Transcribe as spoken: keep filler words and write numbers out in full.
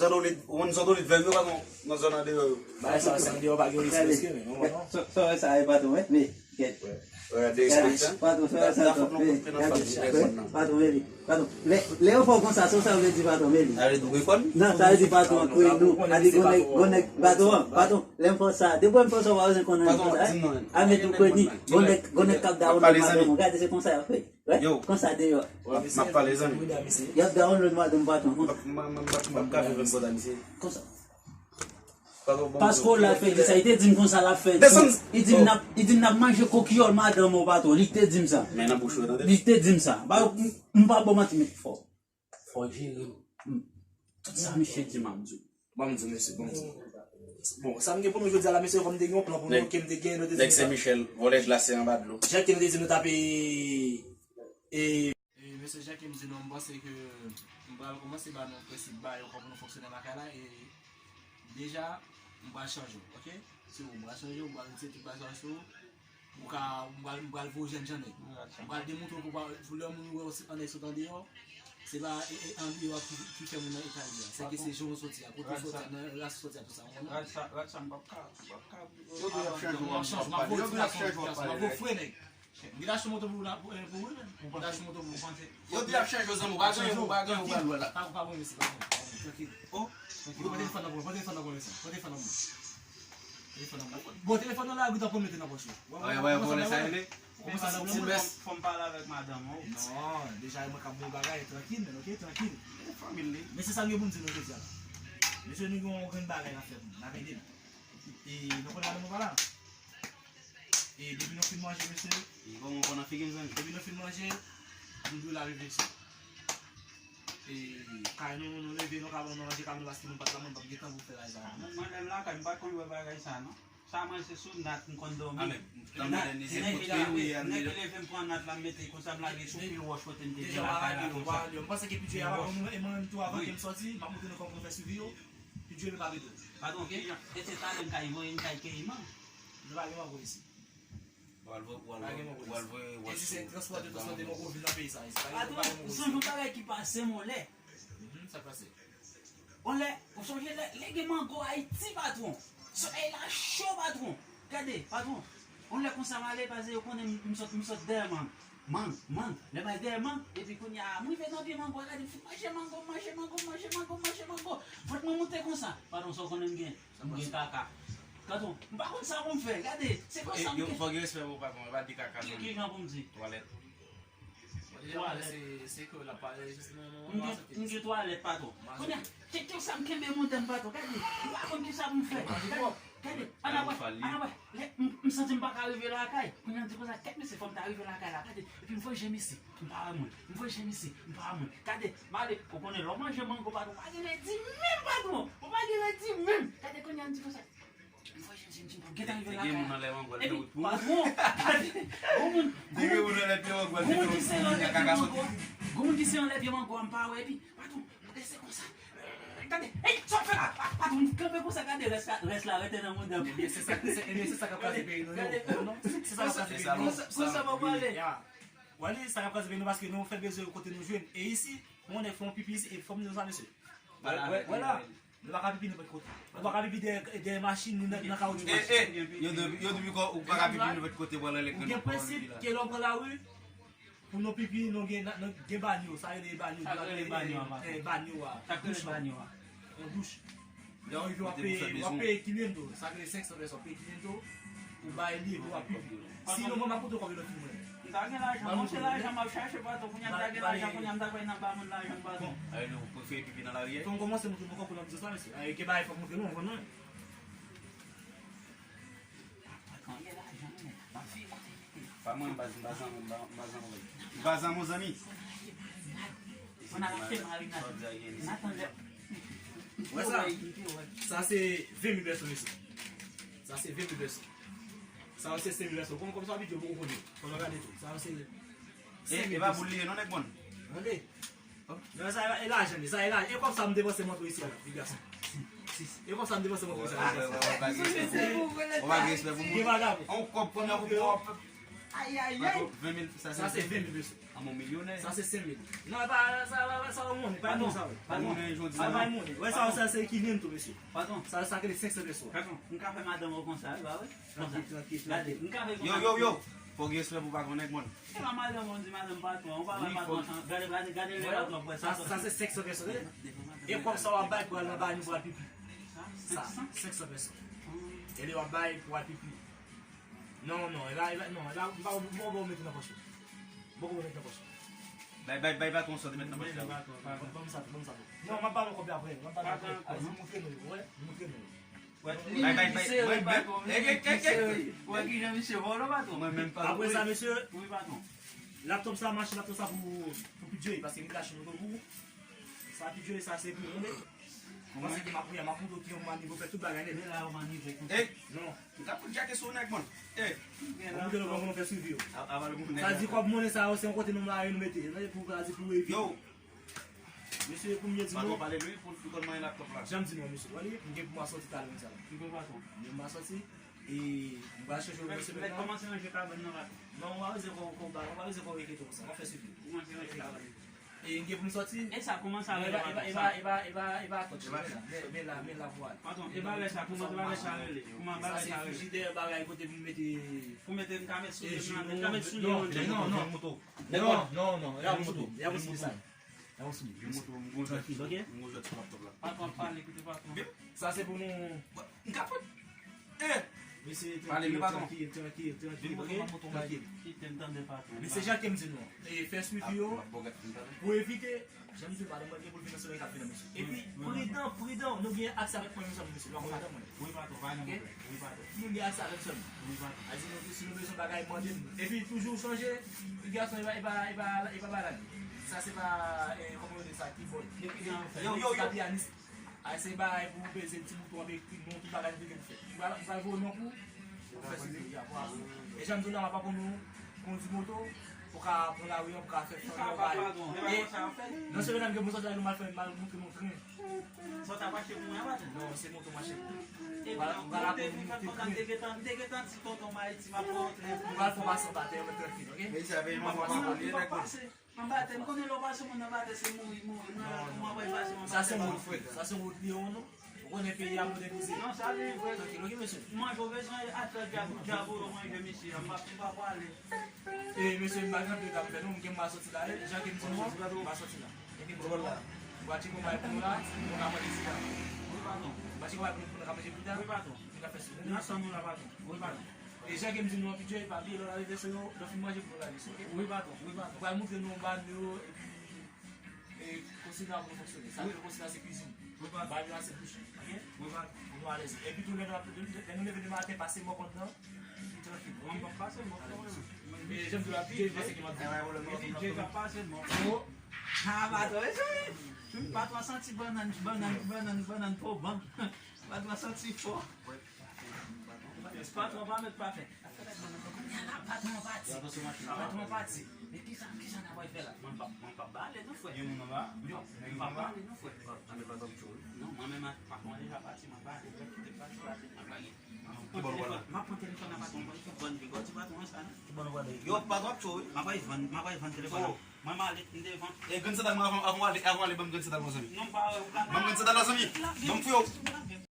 Zandolit, ou konn zandolit vèv yo pa nan, nan zòn andeyò yo. Bagay sa, san deyò pa gen respè, men, non, non. Sa, sa, sa, e patwon, wi, men, kèt. Wè, de respè, patwon, sa, sa, sa, men, patwon, men, patwon, lè, lè yo fè w konsa, sa, sa vle di patwon, men. Sa vle di w konn? Non, sa vle di patwon, kwe nou, a di gon nèg, gon nèg, patwon, patwon, lè m fè w sa, depi m fè w sa, w pa bezwen konn anyen konsa, a mete w kwe ni, gon nèg, gon nèg k ap dawonn madanm ou, gade, se konsa y ap fè. Yo. Konsa deyò. M ap pale, zanmi. Y ap download madanm patwon. M ap, m ap, m ap, m ap ka viv an kòd a misye. Konsa. Paske w la fè di sa, li te di m konsa l ap fè. Desann. Li di m n ap, li di m n ap manje kokiyòl madanm ou patwon. Li te di m sa. Men nan bouch ou, tande. Li te di m sa. Ba, m, m pa ba w manti, men fò. Fò jere m. Tout sa misye di m ap di w. Ban m di w, mesye, ban m di w. Bon, sa m gen pou nou jodi a la, mesye, fò m te gen yon plan pou nou, ke m te gen, nou te di nèg Sen Michèl, vòlè glas se anba dlo. Jan ke nou te di nou t ap, e, e, mesye, jan ke m di nou, m panse ke m pral kòmanse ba nou prensip ba yo, kòman pou nou fonksyone lakay la, e deja, m pral chanje w, oke? Se ou, m pral chanje w, m pral retire tout bagay sa yo sou ou. Ou ka, m pral, m pral voye w jèn jan nèg. M pral demontre w pou, pou lè moun wè w se, annèk sot andeyò, se pa, e, e, andeyò a ki, ki fè moun nan eta li a. Se ke se jan w soti a, kote w soti a, nan ras w soti a, tout sa, w konprann? Rad sa, rad sa, m p ap ka, m p ap ka. Yo di y ap chanje w, m ap chanje, m ap voye w ti gason, ti gason, m ap voye w fre nèg. M gen achte moto pou, pou, pou ou, men. M gen achte moto pou ou, panse. Yo di y ap chanje w, zanmi, w pa gen, w pa gen, w pral wè la. Pa, pa, pa, mesye, pa, pa, trankil. Oh. Trankil, pran telefòn nan pou mwen, pran telefòn nan pou mwen, mesye. Pran telefòn nan pou mwen. Telefòn nan mwen. Bon, telefòn nan la, ou gentan pran mete nan pòch ou. Wè, wè, wè, vòlè sa rele. Ou konn sa pwoblèm mwen? Fò m pale avèk madanm mwen, wi. Non, deja, mwen k ap bon bagay, trankil, men, oke, trankil. Ou fanmi l, li. Men se sa m gen pou m di nou jodi a la. Mesye, nou gen yon grenn bagay n ap fè pou nou. N ap ede nou. E, nou konn madanm mwen pa la. E, depi nou fin manje, mesye. Li bon, bon nan figi m, zanmi. Depi nou fin manje, nou dwe lave vesè. E, kay nou, nou leve, nou ka ban nou manje, kay nou, paske nou pa t la, mwen p ap gen tan pou fè bagay sa. Mwen, mwen menm lakay, m pa konn wè bagay sa, non. Sa mwen se sou nat m konn dòmi. Ah, men, nat, nèg ki leve, nèg ki leve m pran nat la, m mete konsa, m lage sou pil wòch kote m te gen lakay la konsa. M panse ke Pidjey a pa bon, e mwen menm tou, avan ke m sòti, m ap montre nou kòman pou nou fè swivi yo. Pidjey pa rete. Patwon, kijan? E se talè m kay voye, m kay keyi mango. Nou pa gen mango isi. Ou al voye, ou al voye, ou al voye wòch. E si se transpòte, transpòte mango vin nan peyi sa, isi. Patwon, ou sonje yon bagay ki pase m yon lè. Mhm, sa k pase? On lè, ou sonje lè, lè gen mango Ayiti, patwon. Solèy la cho, patwon. Gade, patwon. On lè konsa m ale, paske yo konnen m, m sot, m sot dèyè mang. Mang, mang. Lè m al dèyè mang, epi kounye a, m rive nan pye mango a, gade, m fin manje mango, manje mango, manje mango, manje mango. Vant mwen moute konsa. Patwon, sa w konnen m gen? M gen kaka. Patwon, m pa konn sa pou m fè. Gade, se konsa m gen. Fò gen respè pou patwon, pa di kaka non. Ki, ki jan pou m di? Twalèt. Twalèt. Se, se kreyòl la pale, jis nan, nan, m gen, m gen twalèt, patwon. Kounye a, kèk sa m kenbe montan m, patwon. Gade, m pa konn kisa pou m fè. Gade, gade, ann ap wè, ann ap wè. Lè m, m santi m pa ka rive lakay. Kounye a, m di konsa, kèt mesye, fò m ta rive lakay la. Gade, epi m vanje misye, m pa wè moun. M vanje misye, m pa wè moun. Gade, m ale, ou konnen, lè w manje mango, patwon, ou pa gen lè di menm, patwon. Ou pa gen lè di menm. Gade, kounye a, m di konsa. Mwen, jen, jen, jen, gentan rive lakay. Gen moun nan lè mango, l fè wout pou ou. Epi, patwon, gon moun, gon moun ki se anlè pye mango, gon moun ki se anlè pye mango a, m pa wè, epi, patwon, m rete konsa. Gade, ey, sa w fè la? Patwon, m kanpe konsa, gade, rès la, rès la rete nan mouda m. Ebyen, se sa, se, ebyen, se sa k ap kraze peyi nou, non? Se sa k ap kraze peyi nou. Konsa, konsa, konsa, pa pale. Wale, sa k ap kraze peyi nou, paske nou fè bezwen kote nou jwenn. E isi, yon nèg fè yon pipi isi, e fò m di nou sa, mesye. Wè, wè, wè la. Nou pa ka pipi nenpòt kote. Nou pa ka pipi dèyè, dèyè machin, ni nan, nan kawotchou machin. Eh, eh, yo di, yo di piko, ou pa ka pipi nenpòt kote, pran nan lèk. Ou gen prensip ke lè w pran lari, pou nou pipi, nou gen, nou gen banyo, sa rele banyo, sa rele banyo a, eh, banyo a. Sa rele banyo a. Yon douch. Lè w rive, w ap peye, w ap peye quinientos, sa rele senk san pèsòn, w ap peye quinientos, ou bay li, epi w ap pipi. Si nou, mwen, m ap pote w kòb yon lòt moun. M ta gen lajan, mwen se lajan m ap chache, patwon. Kounye a m ta gen lajan, kounye a m ta pral nan ba moun lajan, patwon. Bon. Ayo, nou prefere pipi nan lari a? Fò m kòmanse montre nou kòman pou n ap di sa, mesye. Ayo, ke bagay fòk montre nou, konprann mwen. Mwen gen lajan, men, m ap viv kote m ye. Pa mwen, m pa, m pa zanmi, m pa, m pa zanmi. M pa zanmi, zanmi. Fò n al achte marinad. N ap tann lè. Wè sa? Sa se ven mil pèsòn, mesye. Sa se ven mil pèsòn. Sa yo se senk mil pèsòn. Kòm, kòm sa videyo poko fini. Fò nou gade tou. Sa yo se senk mil pèsòn. E, e pa boul li ye non, nèg mòn. Tande. Men sa e lajan li, sa e lajan. E kòb sa m depanse m antre isi a la, ti gason. E kòb sa m depanse m antre isi a la. Ou pa gen respè pou moun. Gen vagabon. On kòb premye pou w ap. Ayayay. Ven mil, sa se ven mil pèsòn. Yon milyonè. Sa se senk mil. Non, e pa sa, sa, sa, yon monnen, pa yon monnen, sa, wi. Patwon, patwon. Sa pa yon monnen. Wè, sa, sa, se ekilibri tou, mesye. Patwon. Sa, sa, ke senk san peso. Patwon, m ka fè madanm ou konsa, wi, ba wi. Konsa. Trankil, trankil, trankil. Gade, m ka fè konsa. Yo, yo, yo. Fò gen respè pou patwon nèg, mòn. E pa madanm ou di madanm patwon, ou pa wè patwon, gade, gade, gade lè patwon, wè sa. Sa, sa, se senk san peso, tande. E kòb sa w ap bay pou al nan banyo pou al pipi. Sa, senk san peso. E li w ap bay pou al pipi. Non, non, e la, e la, non, e la, m pa, m pa, m pa mete nan pòch ou. M poko mete nan pòch ou. Bay, bay, bay, patwon sa, te mete nan pòch la. Ban m sa, ban m sa. Non, m ap ba w kòb la apre, m ap ba w apre. Al, moutre nou, wè, moutre nou. Bay, bay, bay, bay, bay. Wè ki jan misye vòlò, patwon. Mwen menm pa. Apre sa, mesye, laptop sa mache, laptop sa pou, pou P J, paske li te achte yon pou. Sa P J, sa se pou mwen. Paske m ap, m ap montre w ki yon manniv, ou fè tout bagay nèt. Men la, yon manniv, non. M t ap fout djake sou nèg, mòn. Ey. Ou montre nou kòman nou fè swivi yo. Sa di kòb monnen sa yo, se yon kote nou mare nou mete. Nan pou sa di pou evite. Yo. Mesye, pou m di nou. Patwon pale lwi pou l konn manyen laptop la. Jan m di nou, mesye. Wè li, m gen pou m al sòti talè konn sa. Ki pou patwon? M gen pou m al sòti. E m pral chanje yon mesye mentnan. Kòmanse ranje kabann nan, patwon. Non, w a ranje kò, kò, w a ranje kò, rete konsa. W a fè swivi. Kòmanse ranje kabann. E gen pou m sòti. E sa, kòman sa rele madanm sa? E pa, e pa, e pa, e pa kòch. Men la, men la, men la pou al. Patwon, e bagay sa, kòman bagay sa rele? Kòman bagay sa rele? Sa se frijidè, bagay kote pou mete. Pou mete, m ka met soulye m nan, m ka met soulye m nan. Non, non, non. Non, non, non. E a pou soulye, e a pou soulye sa. E a pou soulye. Trankil, ok? M gon jwèt sou laptop la. Patwon ap pale, koute patwon. Sa se pou nou. M ka fout. Eh! Mesye, trankil, trankil, trankil, ok? Trankil. Kite m tande patwon. Mesye, jan ke m di nou an. E fè swivi yo. Pou evite, jan m di nou, madanm mwen gen pou l vin nan semèn k ap vini an, mesye. Epi, pridan, pridan, nou gen aksè avèk mwen menm jan, mesye. Nou ak madanm mwen. Wi, patwon, pa gen pwoblèm. Wi, patwon. Nou gen aksè avèk sè m. Wi, patwon. A di nou, si nou bezwen bagay, mande m. Epi, toujou sonje, ti gason, e pa, e pa, e pa, e pa bagay. Sa se pa, eh, kòman yo di sa, keyboard. Yo, yo, yo. Ti pa pyanis. A se bagay pou peze ti bouton anpe ekri non, tout bagay nou te gen pou fè. M pral, m pral voye non pou, pou fè swivi a, pou apre. E jan m di w la, m ap aprann nou kondi moto, pou ka pran lari an, pou ka fè fè yon bagay. E nan semèn nan, m gen pou sòti la, nou mal fè, mal montre nou tren. Sa w t ap achte pou mwen an, patwon? Non, se moto m achte pou ou. M pral, m pral aprann nou montre tren. M te gentan, m te gentan di tonton Mayiti, m ap fè yon tren pou ou. M pral fè w pase anba tè, mwen trankil, ok? Mesye, avè yon manman pa konn li, nèg. Anba tè, m konnen lè w pase moun anba tè, se mouri, mouri. Mwen, mwen, mwen pase moun anba tè. Sa se wout, frè. Sa se wout li, non? Ou konnen peyi a modènize. Non, sa li vre. Trankil, ok, mesye. Manje w bezwen atè djab, djab ou yo manje, mesye. M pa, m pa prale. E, mesye, m pa gen anpil tan m fè, non. M gen m pa sòti la, e. Jan ke m di nou an, m pa sòti la. E ke m di nou an, m pa tcheke yon bagay pou nou la, nou ka manje pita. Wi, patwon. M pa tcheke yon bagay pou nou, pou nou ka manje pita. Wi, patwon. Nou ka fè sou. Nan san nou la, patwon. Wi, patwon. E jan ke m di nou an, P J, pa bliye lè w lave vèso yo, lè w fin manje pou nou lave, ok? Wi, patwon, wi, patwon. Mwen pral montre nou banyo, epi, e, konsi la pou nou fonksyone. Sa nou fonksyone se kwizin. Wi, patwon. Banyo a se douch, ok? Wi, patwon. Pou nou alèz. Epi tou, lè nou, lè nou leve demen maten, pase mò kont lan, nou trankil, ok? Mwen p ap pase mò kont mwen. E jan m di w la, P J, pase ki m ap di. Epi P J k ap pase mò. Oh. Ha, patwon, e sa, wi. Patwon santi bannann, bannann, bannann, bannann po ban. Patwon santi fò. Patwon pa met pa fè. Patwon pati. Patwon pati. Men kisa, kisa n ap fè la? Mwen pa, mwen pa bale non, frè. Gen moun anba? Yo, mwen pa bale non, frè. Anben, patwon ap tchou, wi. Non, mwen menm, patwon deja pati, mwen bale. Mwen kite patwon la, mwen bale. Ki bò nou pral la? M ap pran telefòn nan, patwon, mwen tout bann bigò ti patwon sa, non? Ki bò nou pral la? Yo, patwon ap tchou, wi. M ap al vann, m ap al vann telefòn nan. Mwen m ale, m devan. E grann sandal mwen, avan, avan w ale, avan w ale, ban m grann sandal mwen, zanmi. Non, m pa wè, ou ka. Ban m grann sandal la, zanmi. Ban m fouye w.